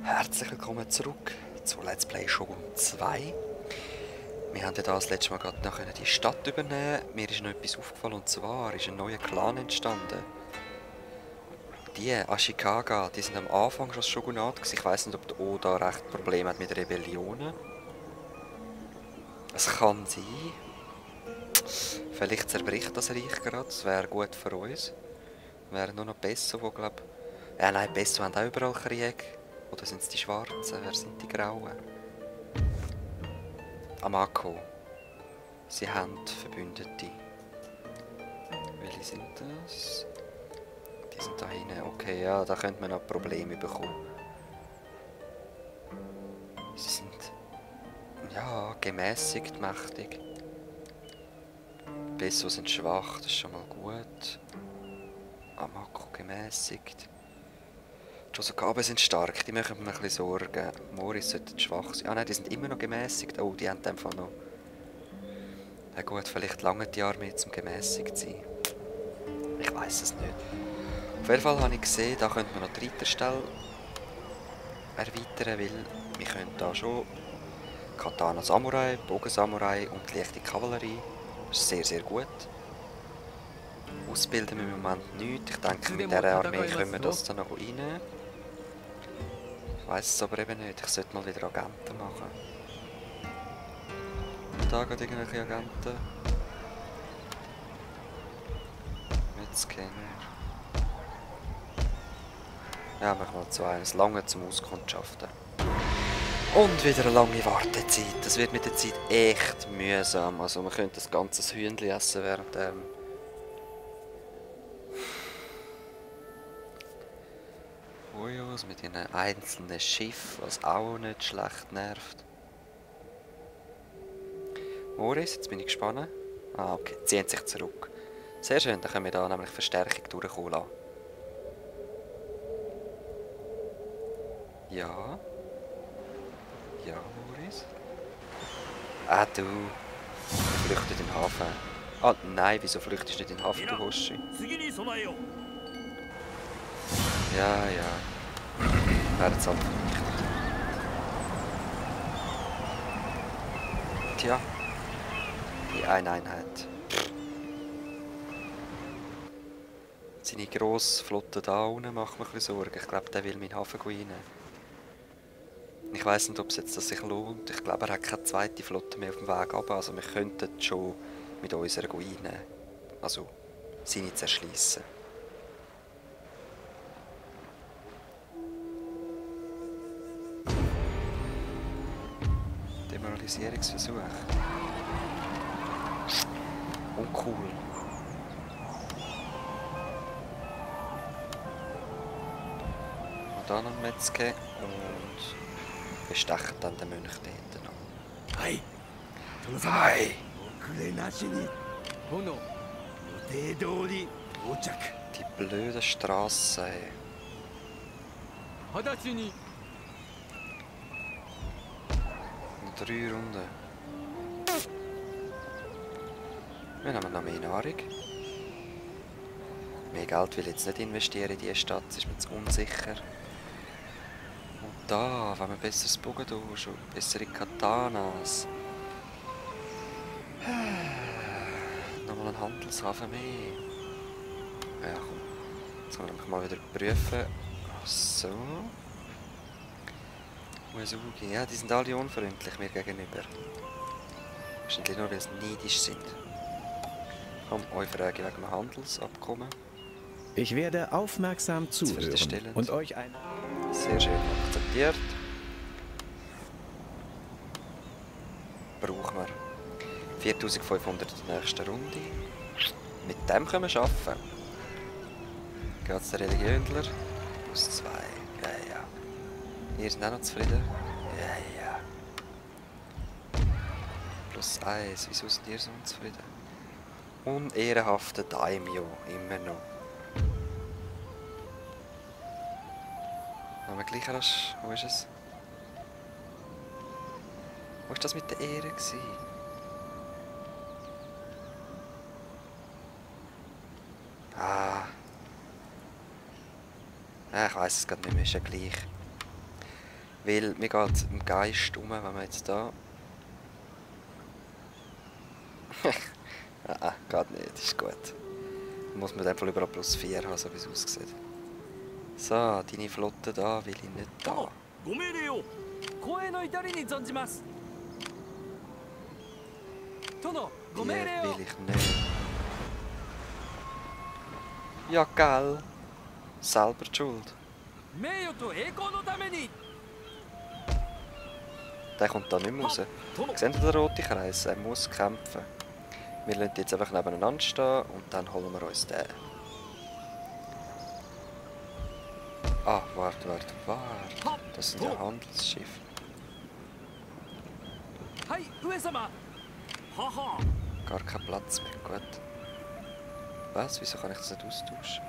Herzlich willkommen zurück zu Let's Play Shogun 2. Wir haben ja das letzte Mal gerade noch die Stadt übernehmen. Mir ist noch etwas aufgefallen, und zwar ist ein neuer Clan entstanden. Die Ashikaga, die sind am Anfang schon das Shogunat gewesen. Ich weiss nicht, ob der Oda recht Probleme hat mit Rebellionen. Es kann sein. Vielleicht zerbricht das Reich gerade, das wäre gut für uns. Wäre nur noch Besso, wo glaube nein, Besso haben auch überall Krieg. Oder sind es die Schwarzen? Wer sind die Grauen? Amako. Sie haben Verbündete. Welche sind das? Die sind da hinten. Okay, ja, da könnte man noch Probleme bekommen. Sie sind, ja, gemäßigt mächtig. Besso sind schwach, das ist schon mal gut. Amako gemäßigt. Die Hosokabe sind stark, die machen mir ein bisschen Sorgen. Moris sollten schwach sein. Ah nein, die sind immer noch gemäßigt. Oh, die haben einfach noch... Ja gut, vielleicht lange die Armee zum gemäßigt sein. Ich weiß es nicht. Auf jeden Fall habe ich gesehen, da könnte man noch die Reiterstelle erweitern, weil wir können da schon Katana Samurai, Bogen Samurai und leichte Kavallerie. Das ist sehr, sehr gut. Ausbilden wir im Moment nichts. Ich denke, mit dieser Armee können wir das dann noch rein. Ich weiss es aber eben nicht. Ich sollte mal wieder Agenten machen. Und da geht irgendwelche Agenten. Mit Scanner. Ja, machen wir zu eines lange zum Auskundschaften. Und wieder eine lange Wartezeit. Das wird mit der Zeit echt mühsam. Also man könnte das ganze Hühnchen essen während dem. Ujus mit ihren einzelnen Schiffen, was auch nicht schlecht nervt. Moris, jetzt bin ich gespannt. Ah, okay, ziehen sich zurück. Sehr schön, dann können wir da nämlich Verstärkung durchkommen lassen. Ja. Ja, Moris. Ah, du. Er flüchtet in den Hafen. Ah, nein, wieso flüchtest du nicht in den Hafen, du Hoshi? Ja, ja. Werden es halt vernichtet. Tja. Die eine Einheit. Seine grosse Flotte da unten macht mir ein bisschen Sorgen. Ich glaube, der will meinen Hafen rein. Ich weiss nicht, ob es jetzt das sich lohnt. Ich glaube, er hat keine zweite Flotte mehr auf dem Weg runter. Also wir könnten schon mit unserer rein. Also, seine zerschliessen. Demoralisierungsversuch. Uncool. Und dann noch Metzke und bestechen dann den Mönch da hinten noch. Hi! Hi! Die blöde Straße. Noch 3 Runden. Wir haben noch mehr Nahrung. Mehr Geld will ich jetzt nicht investieren in diese Stadt, das ist mir zu unsicher. Und da, wenn wir besseres Bogendojo, bessere Katanas. Nochmal ein Handelshafen mehr. Ja komm, jetzt können wir mal wieder prüfen. So. Uesugi, ja, die sind alle unfreundlich mir gegenüber. Wahrscheinlich nur, weil sie neidisch sind. Komm, euch frage wegen dem Handelsabkommen. Ich werde aufmerksam zuhören und euch ein... Sehr schön akzeptiert. Brauchen wir 4500 in der nächsten Runde. Mit dem können wir arbeiten. Geht's der Religionler? Plus 2. Ja, ja. Ihr seid auch noch zufrieden? Ja, ja. Plus 1. Wieso sind ihr so unzufrieden? Unehrenhafter Daimyo. Immer noch. Haben wir gleich rasch... Wo ist es? Wo war das mit der Ehre gewesen? Ah. Ich weiss es gerade nicht mehr, ist ja gleich. Weil mir geht im Geist um, wenn man jetzt da... geht nicht, ist gut. Dann muss man einfach überall +4 haben, so wie es aussieht. So, deine Flotte da will ich nicht da. Die will ich nicht. Ja, gell. Selber die Schuld. Der kommt da nicht mehr raus. Seht ihr den roten Kreis? Er muss kämpfen. Wir lassen jetzt einfach nebeneinander stehen und dann holen wir uns den. Ah, warte. Das sind ja Handelsschiffe. Gar kein Platz mehr, gut. Was? Wieso kann ich das nicht austauschen?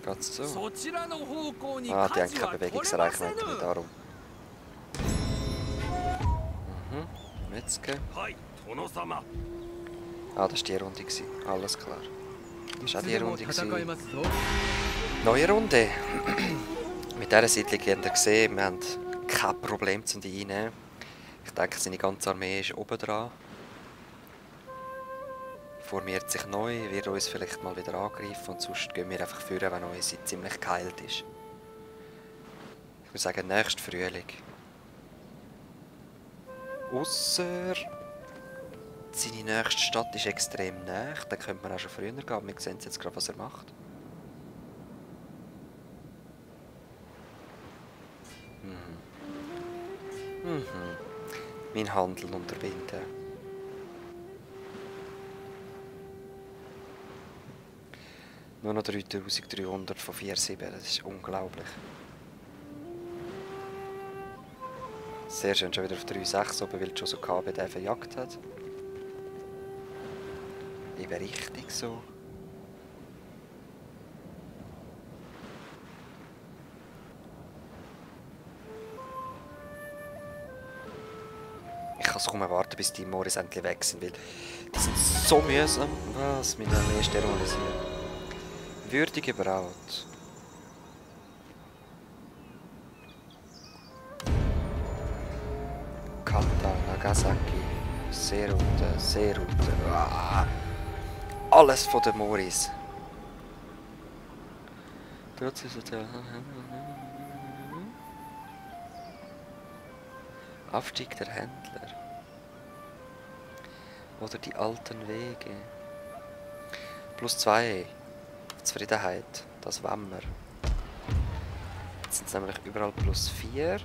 Geht's so? Ah, die haben keine Bewegungsreichweite mehr, darum. Metzger. Ah, das war die Runde. Alles klar. Das war auch die Runde. Neue Runde. Mit dieser Siedlung habt ihr gesehen, wir haben kein Problem zu einnehmen. Ich denke, seine ganze Armee ist oben dran. Formiert sich neu, wird uns vielleicht mal wieder angreifen und sonst gehen wir einfach führen, wenn unsere ziemlich geheilt ist. Ich würde sagen, nächsten Frühling. Ausser seine nächste Stadt ist extrem nah, dann könnte man auch schon früher gehen. Wir sehen jetzt gerade, was er macht. Mein Handel unterbinden. Nur noch 3300 von 4,7, das ist unglaublich. Sehr schön, schon wieder auf 3,6 oben, weil Josu KB den verjagt hat. Eben richtig so. Ich kann es kaum erwarten, bis die Moris endlich weg sind, weil die sind so mühsam. Was? Meine Armee ist sterilisiert. Würdige Braut. Kata, Nagasaki, Seerute. Alles von den Moris. Aufstieg der Händler. Oder die alten Wege. +2. Zufriedenheit. Das wollen wir. Jetzt sind es nämlich überall +4.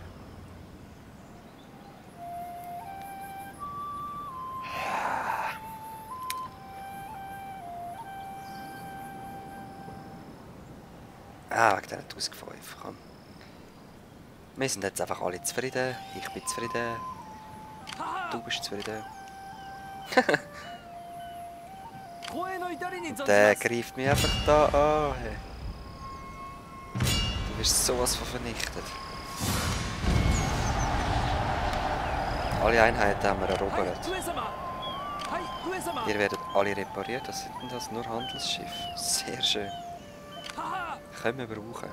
Ah, wegen der 1005. Komm. Wir sind jetzt einfach alle zufrieden. Ich bin zufrieden. Du bist zufrieden. Der greift mich einfach da an. Hey. Du wirst sowas von vernichtet. Alle Einheiten haben wir erobert. Ihr werdet alle repariert. Das sind das nur Handelsschiffe. Sehr schön. Können wir brauchen.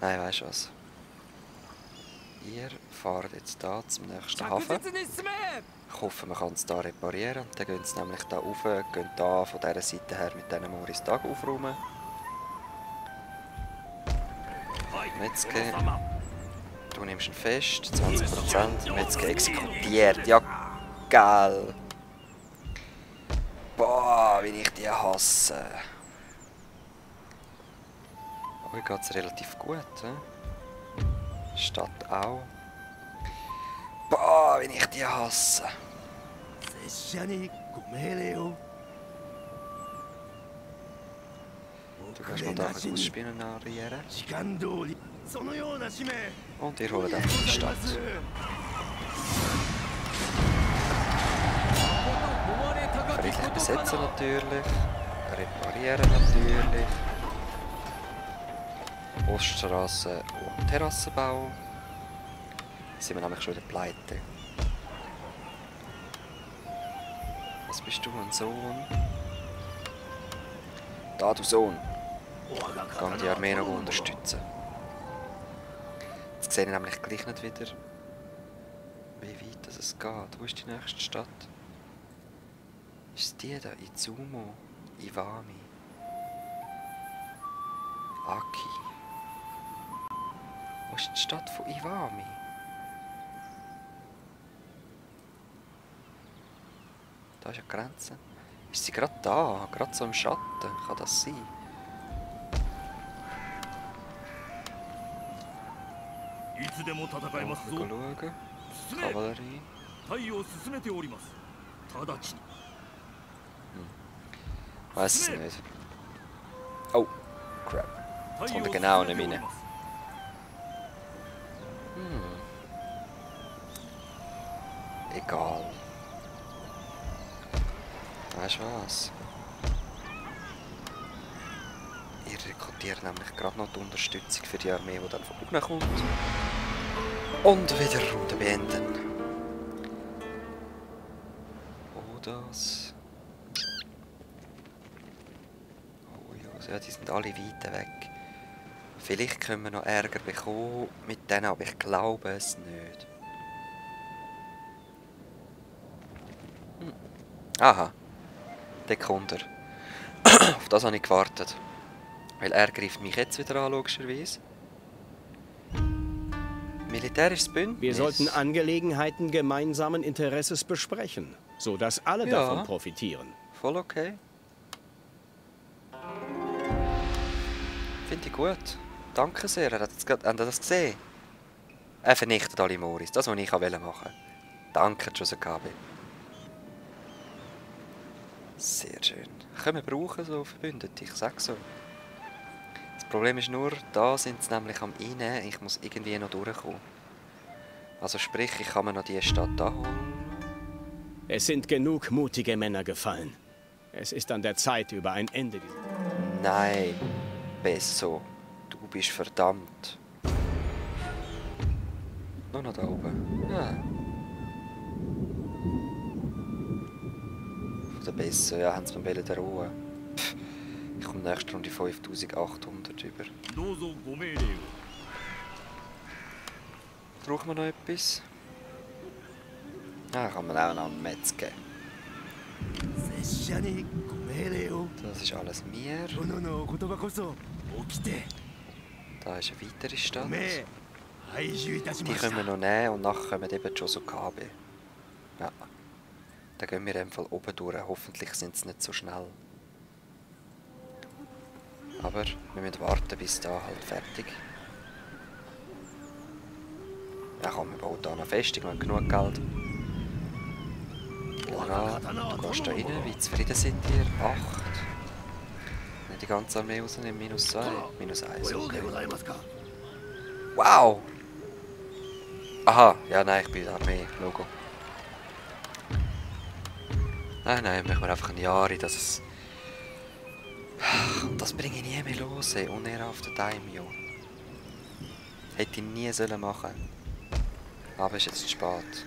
Nein, weißt du was? Ihr fahrt jetzt hier zum nächsten Hafen. Ich hoffe, man kann es hier reparieren. Dann gehen sie nämlich hier rauf, gehen hier von dieser Seite her mit diesen Moris Tag aufräumen. Metzger. Du nimmst ihn fest, 20%. Metzger exekutiert. Ja, geil. Boah, wie ich die hasse. Aber hier geht es relativ gut. Stadt auch. Boah, wie ich die hasse. Du kannst mal da ein Ausspielen nachrieren. Und ihr holt einfach die Stadt. Friedlich besetzen natürlich. Reparieren natürlich. Oststraße und Terrassenbau. Sind wir nämlich schon in der Pleite. Was bist du, ein Sohn? Da, du Sohn. Geh die Armee noch unterstützen. Jetzt sehe ich nämlich gleich nicht wieder, wie weit es geht. Wo ist die nächste Stadt? Ist es die da? Izumo? Iwami? Aki? Wo ist die Stadt von Iwami? Da ist eine Grenze. Ist sie gerade da? Gerade so im Schatten? Kann das sein? Schauen. Kavallerie. Weiß es nicht. Oh, crap. Jetzt kommt er genau nicht rein. Egal. Weißt du was? Ich rekrutiere nämlich gerade noch die Unterstützung für die Armee, die dann von unten kommt. Und wieder Runde beenden. Oh, das. Oh ja, die sind alle weit weg. Vielleicht können wir noch Ärger bekommen mit denen, aber ich glaube es nicht. Aha. Der kommt er. Auf das habe ich gewartet. Weil er greift mich jetzt wieder an, logischerweise. Militärisches Bündnis. Wir sollten Angelegenheiten gemeinsamen Interesses besprechen, sodass alle davon profitieren. Voll okay. Finde ich gut. Danke sehr. Habt ihr das gesehen? Er vernichtet alle Moris. Das, was ich machen wollte. Danke, Josakabe. Sehr schön. Können wir brauchen, so Verbündete, ich sag so. Das Problem ist nur, da sind sie nämlich am Einnehmen, ich muss irgendwie noch durchkommen. Also sprich, ich kann mir noch die Stadt da holen. Es sind genug mutige Männer gefallen. Es ist an der Zeit über ein Ende dieser... Nein, Besso, du bist verdammt. Nur noch da oben. Ja. Von der Besso, ja, haben sie mir der Ruhe. Ich komme nächste Runde 5800 über. Brauchen wir noch etwas? Ja, kann man auch noch einen Metz geben. Das ist alles mir. Da ist eine weitere Stadt. Die können wir noch nehmen und nachher kommen eben Josokabe. Ja. Dann gehen wir einfach oben durch. Hoffentlich sind sie nicht so schnell. Aber wir müssen warten, bis da halt fertig. Ja komm, wir bauen da eine Festung, wir haben genug Geld. Lara, du gehst da rein, wie zufrieden sind ihr? 8. Nicht die ganze Armee rausnehmen, minus 2, minus 1, okay. Wow! Aha, ja nein, ich bin in der Armee, Logo. Nein, machen wir einfach ein Jahr, dass es... Das bringe ich nie mehr los, ey, unerhafter Daimyo. Hätte ich nie sollen machen. Aber ist jetzt zu spät.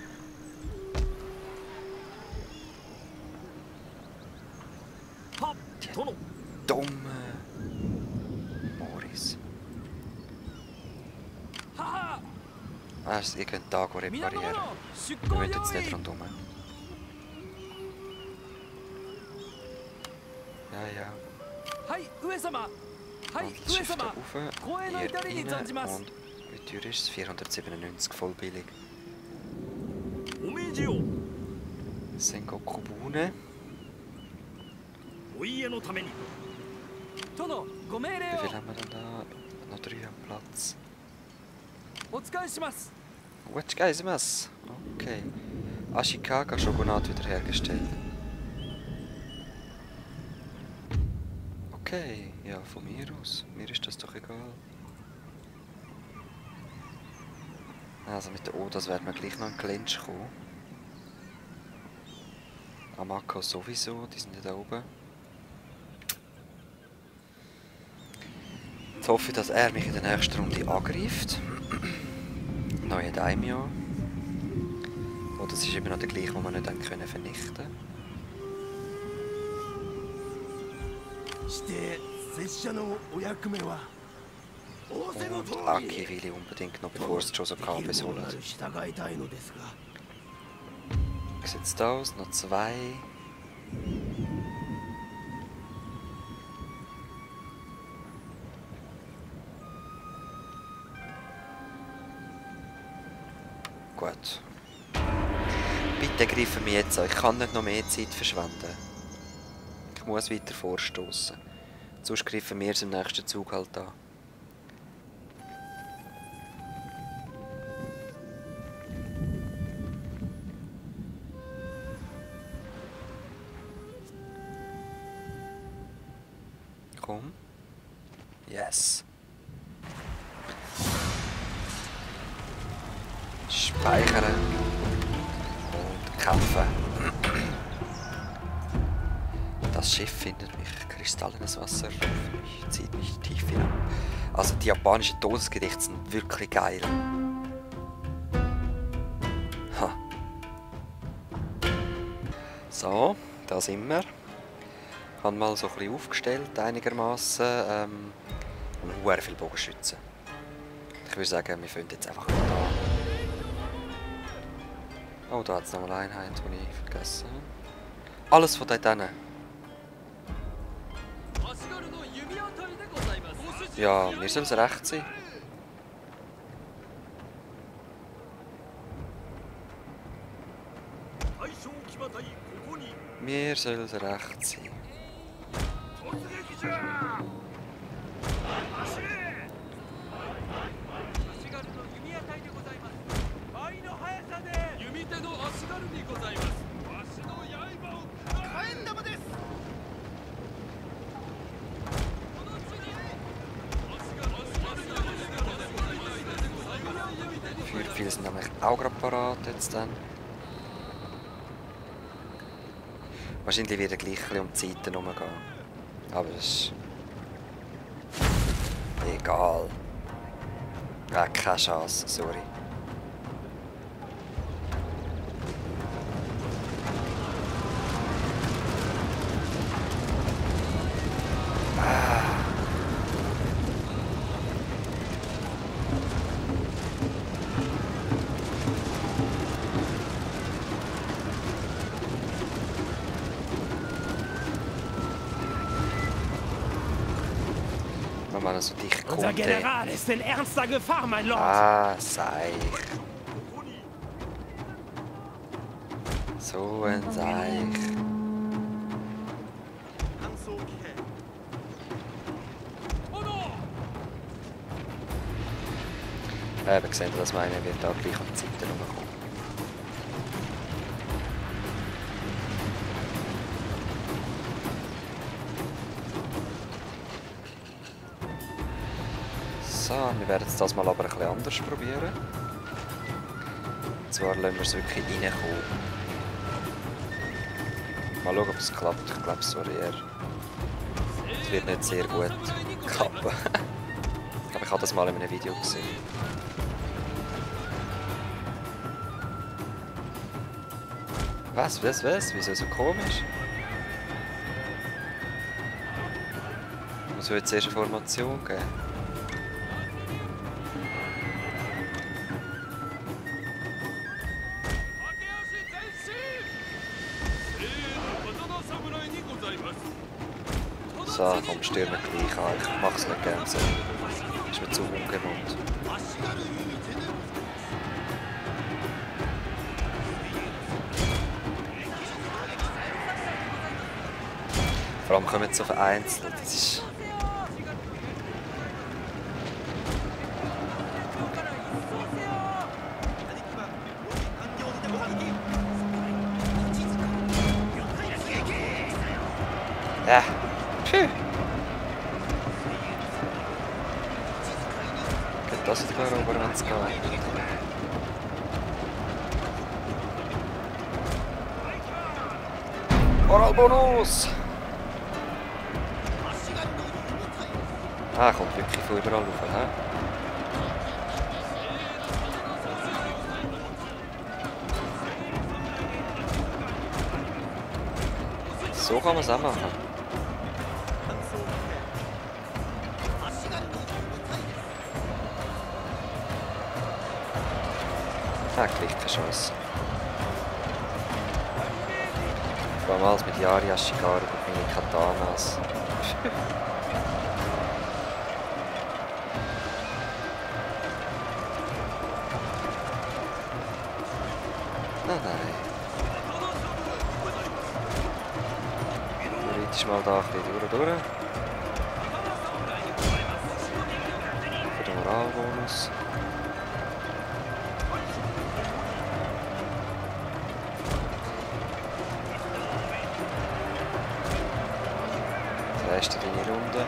Die dumme Moris. Also, ihr könnt da reparieren. Wir müssen jetzt nicht rundum. Ja, ja. Handelsschiff da rauf, ihr rein und wie teuer ist es? 497, voll billig. Sengoku Bune. Wie viel haben wir denn da? Noch 3 am Platz. Okay. Ashikaga Shogunat wiederhergestellt. Okay, ja, von mir aus. Mir ist das doch egal. Also mit der Odas werden wir gleich noch in Clinch kommen. Amako sowieso, die sind ja da oben. Jetzt hoffe ich, dass er mich in der nächsten Runde angreift. Neue Daimyo. Oh, das ist eben noch der gleiche, den wir nicht vernichten können. Und Aki will ich unbedingt noch, bevor es schon so Kabels holt. Wie sieht es da aus? Noch 2. Gut. Bitte greifen wir jetzt an. Ich kann nicht noch mehr Zeit verschwenden. Ich muss weiter vorstoßen. Sonst greifen wir es im nächsten Zug halt an. Komm. Yes. Speichern. Und kämpfen. Das Schiff findet mich. Kristallenes Wasser mich, zieht mich tief hinab. Also die japanischen Todesgerichte sind wirklich geil. Ha. So, da sind wir. Ich habe mal so ein bisschen aufgestellt, einigermaßen. Und sehr viele Bogenschützen. Ich würde sagen, wir fangen jetzt einfach mal an. Oh, da hat es noch eine Einheit, die ich vergessen habe. Alles von dort hinten. Ja, mir soll es recht sein. Mir soll es recht sein. Viele sind nämlich auch gerade parat jetzt dann. Wahrscheinlich wird er gleich ein bisschen um die Zeiten herumgehen. Aber das ist egal. Ja, keine Chance, sorry. Man so dicht kommt. Unser General ist in ernster Gefahr, mein Lord. Ah, Seich. So ein Seich. Wir sehen, dass meine wird da gleich an die Seite rumkommen. So, wir werden es das mal aber ein bisschen anders probieren. Und zwar lassen wir es wirklich reinkommen. Mal schauen, ob es klappt. Ich glaube, sorry, es wird nicht sehr gut klappen. Aber ich habe das mal in einem Video gesehen. Was? Wieso so komisch? Muss jetzt erst eine Formation geben? So, komm, stürmen gleich an. Ich mach's nicht gerne so. Ist mir zu ungewohnt. Vor allem kommen jetzt so vereinzelt. Das ist... Ja. Puh. Geht das wieder erobern, wenn es geht? Oralbonus! Ah, kommt wirklich von überall rauf, hä? So kann man es auch machen. Ah, gleich keine Chance. Vor allem alles mit Yari Ashigaru und meine Katanas. Nein, nein. Du reitest mal da ein bisschen durch. Für den Moralbonus. Die erste deine Runde.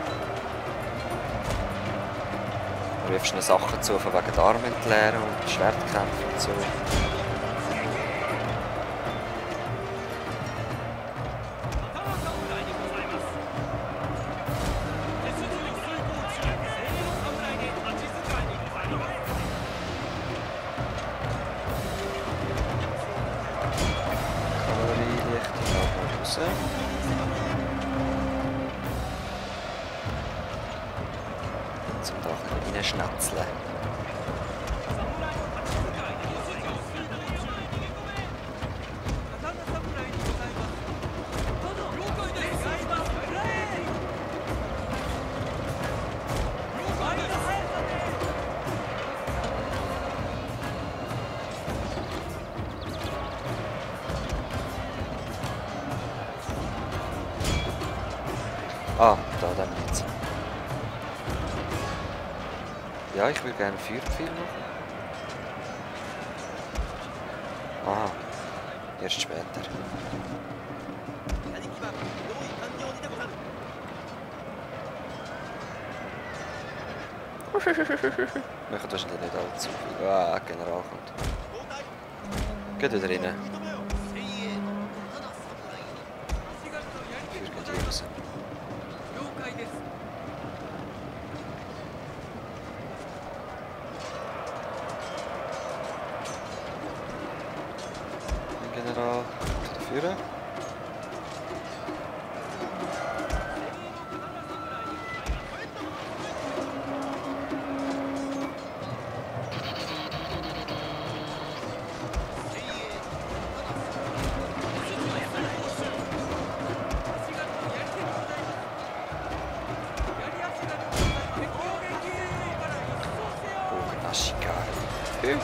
Du wirfst ihnen Sachen zu, von wegen der Armentleeren und Schwertkämpfe und so. Zum da reinschnetzeln. Ah, da dann jetzt. Ja, ich würde gerne einen Feuerpfeil machen. Aha, erst später. Machen wahrscheinlich nicht allzu viel. Ah, General kommt. Geht wieder rein. Für geht hier raus. General führen. Ashigaru.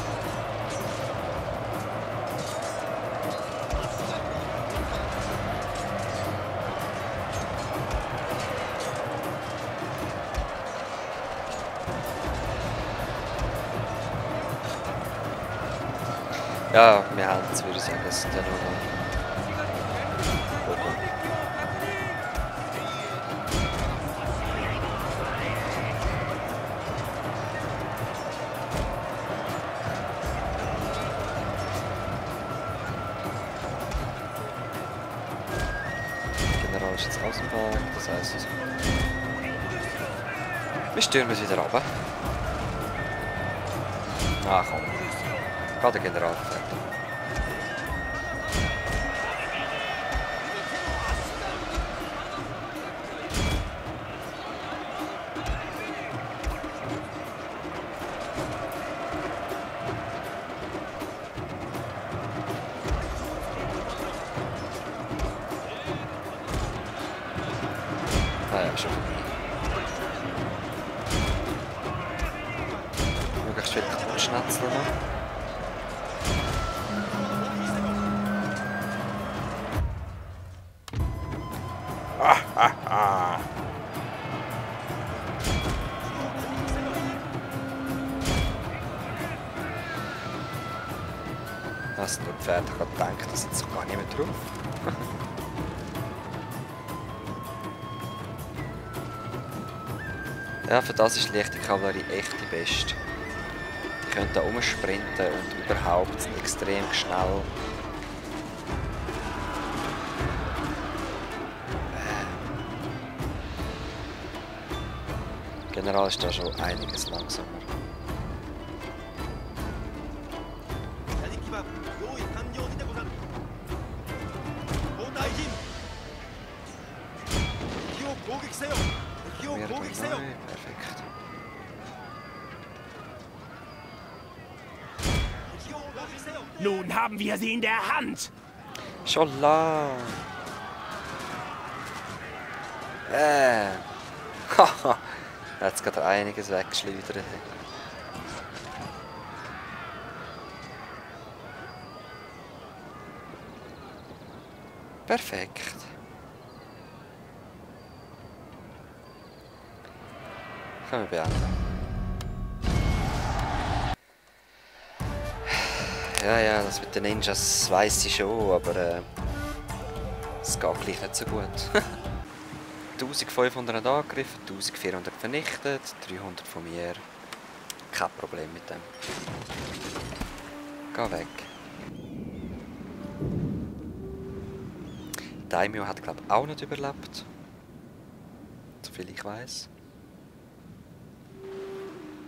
Ja, wir haben es, würde ich sagen, es sind ja nur noch Bogen. General ist jetzt aus dem Weg, das heisst, wir stürmen wieder runter. Ah komm, geht der General fertig. Ah ja, schon vorbei. Möglichst viel Schnetzeln noch. Was nur die Pferde gerade denken, da sind sie gar nicht mehr drauf. Ja, für das ist leichte Kavallerie echt die beste. Die können da rumsprinten und überhaupt sind extrem schnell. General ist da schon einiges langsamer. Perfekt. Nun haben wir sie in der Hand. Schon lang. Haha. Er hat gerade einiges weggeschleudert. Perfekt. Können wir beenden. Ja, das mit den Ninjas weiss ich schon, aber es geht gleich nicht so gut. 1500 angegriffen, 1400 vernichtet, 300 von mir. Kein Problem mit dem. Geh weg. Daimyo hat, glaube ich, auch nicht überlebt. Soviel ich weiß.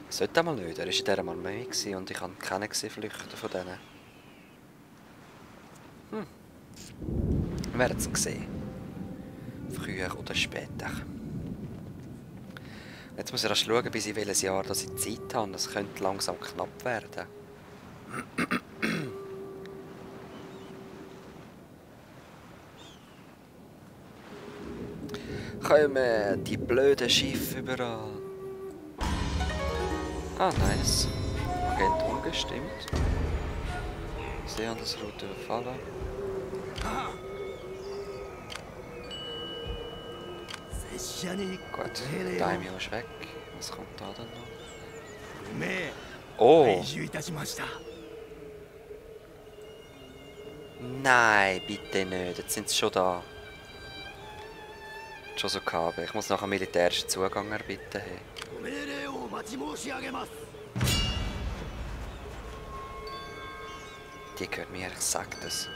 Sollte mal nicht, er war in dieser Armee und ich habe keinen gesehen flüchten von denen. Wir werden es sehen. Früher oder später. Jetzt muss ich erst schauen, bis ich welches Jahr das ich Zeit habe. Das könnte langsam knapp werden. Kommen die blöden Schiffe überall. Ah, nice. Agent umgestimmt. Sie haben das Route überfallen. Gut, Daimyo ist weg. Was kommt da dann noch? Oh! Nein, bitte nicht. Jetzt sind sie schon da. Schon so Kabel. Ich muss nachher militärischen Zugang erbitten. Hey. Die gehört mir, ich sag das.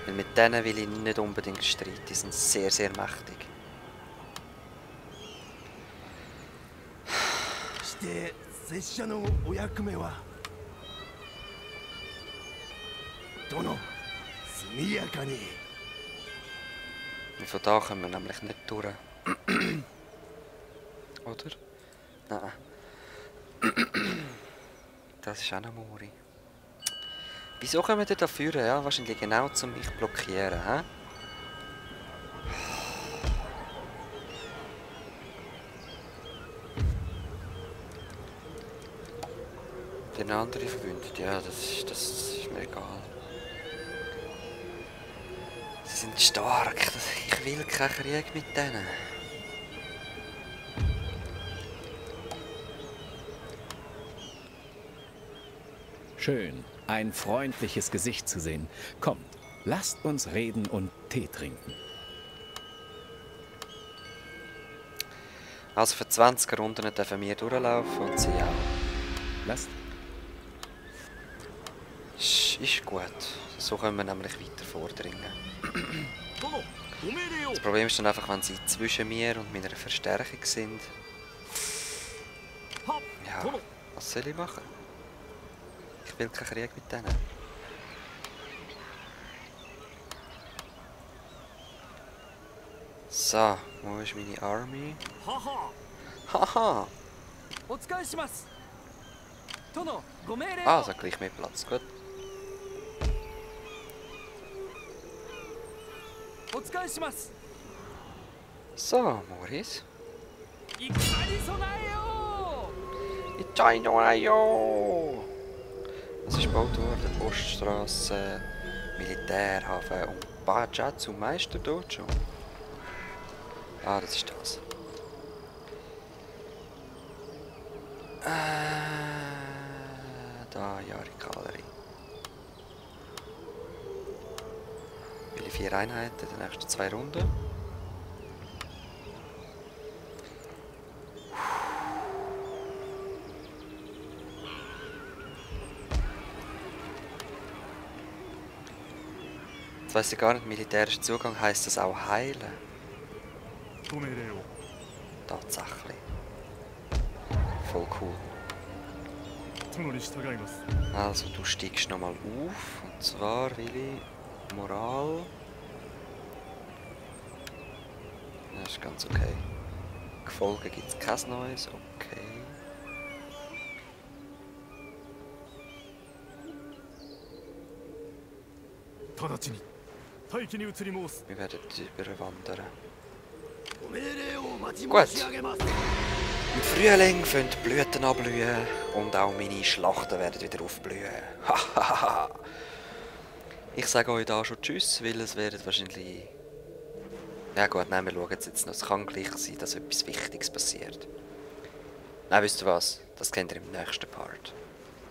Weil mit denen will ich nicht unbedingt streiten, die sind sehr, sehr mächtig. Und von da kommen wir nämlich nicht durch. Oder? Nein. Das ist auch noch Mori. Wieso kommen wir da führen? Ja, wahrscheinlich genau zum mich blockieren, hä? Den anderen verbündet, ja, das ist mir egal. Sie sind stark, ich will keinen Krieg mit denen. Schön, ein freundliches Gesicht zu sehen. Kommt, lasst uns reden und Tee trinken. Also für 20 Runden dürfen wir durchlaufen und sie auch. Lasst. Ist gut. So können wir nämlich weiter vordringen. Das Problem ist dann einfach, wenn sie zwischen mir und meiner Verstärkung sind. Ja, was soll ich machen? Ich will keinen Krieg mit denen. So, wo ist meine Army? Haha! Ah, so gleich mehr Platz, gut. So, Maurice. Ichainoayo! Es ist gebaut worden, Poststrasse, Militärhafen und Bajatsu Meisterdojo. Ah, das ist das. Da, Yarikaleri. Viele 4 Einheiten, die nächsten 2 Runden. Jetzt weiss ich gar nicht, militärischer Zugang heisst das auch heilen. Tatsächlich. Voll cool. Also du steigst nochmal auf, und zwar will ich Moral. Das ist ganz okay. Gefolge gibt es kein neues, okay. Wir werden überwandern. ご命令を待ち Gut. 申し上げます Im Frühling fangen die Blüten an blühen und auch meine Schlachten werden wieder aufblühen. Ich sage euch da schon Tschüss, weil es werden wahrscheinlich... Ja gut, nein, wir schauen jetzt noch. Es kann gleich sein, dass etwas Wichtiges passiert. Nein, wisst ihr was? Das kennt ihr im nächsten Part.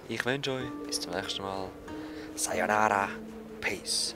Ich wünsche euch bis zum nächsten Mal. Sayonara. Peace.